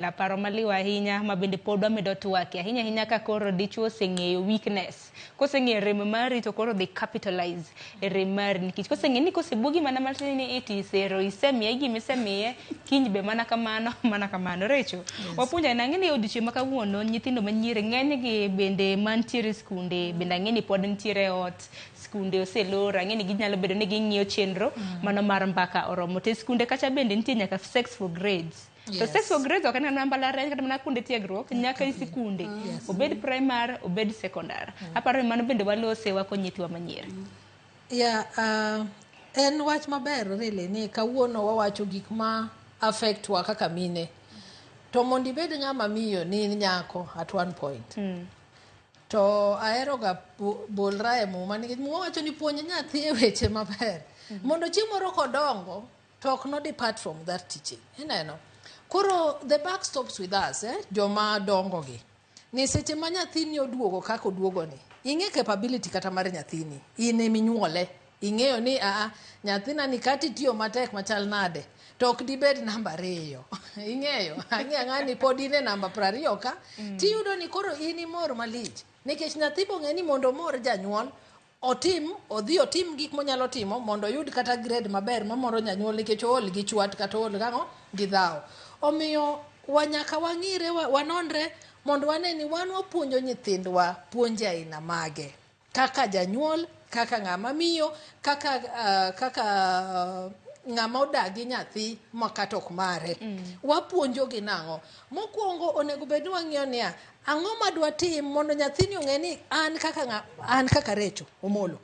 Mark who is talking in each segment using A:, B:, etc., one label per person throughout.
A: Paro maliw ahinya ma bende pod wamedo twake ahinya ahinya ka koro dichuo oseng'eyo weakness. Koseng'eyo rem mari to koro dhi capitalize e rem mari nikech koseng'eyo ni kosebugi mana matin ni iti isero isemiye gima isemiye, kiny be mana kamano mana kamano. Recho, wapuonjo ang'e ni odiochieng' ma kawuono nyithindo manyiri ng'enygi bende mantiere e skunde bende ang'e ni pod nitiere e ot, skunde oselor, ang'e ni ginyalo bedo ni ging'iyo chenro mano mar Mbaka Oromo. To e skunde kacha bende nitie nyaka sex for grades. To sex for grades ok en mana mbalariany kata mana kuonde tiegruok, nyaka e sikunde. Obed primary, obed secondary. Aparo ni mano bende walose wako nyithiwa manyiri.
B: Yeah, en wach maber really ni kawuono wawacho gik ma affect wa kaka mine. To mondo ibed ng'ama miyo ni in nyako at one point. To ahero ga bolra e Muma nikech Muma wacho ni puonj nyathi e weche maber. Mondo chieng' moro kodongo to ok no depart from that teaching. Ineno? Koro the buck stops with us, eh? Joma dongo gi. Ni seche ma nyathini oduogo kaka oduogo ni, ing'e capability kata mar nyathini, in eminyuole. Ing'eyo ni aa, nyathina ni kata itiyo matek machal nade, to ok dibed namba 2. Ing'eyo, ang'e ang'a ni pod in e namba 20 ka, tiyudo ni koro in imor malich. Nikech nyathi bong'e ni mondo omor janyuol, otim, odhi otim gik monyalo timo mondo oyud kata grade maber mamoro janyuol nikech ool gi chwat kata ool gang'o gi dhawo. Omiyo wa nyaka wang'ire, wanonre mondo wane ni wan wapuonjo nyithindwa puonje aina mage. Kaka janyuol, kaka ng'ama miyo, kaka ng'ama odak gi nyathi ma kata ok mare. Wapuonjo gi nang'o? Mokwongo onego bed ni wang'iyo niya, ang'o ma dwatim mondo nyathini ong'e ni an kaka ng'a, an kaka Recho Omolo.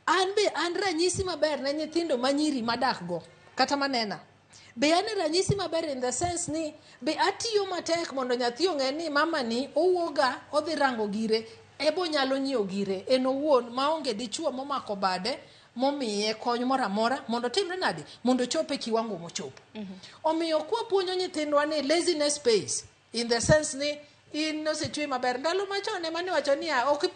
B: An be an ranyisi maber ne nyithindo manyiri madak go kata manena. Be an e ranyisi maber in the sense ni be atiyo matek mondo nyathi ong'e ni mama ni owuoga odhi rango gire ebo nyalo nyiewo gire en owuon maonge dichuo momako bade momiye kony moro amora mondo otimre nade mondo ochop e kiwango mochopo. Omiyo kwapuonjo nyithindwa ni laziness pays in the sense ni in osechwe maber ndalo machon ema niwacho niya ok.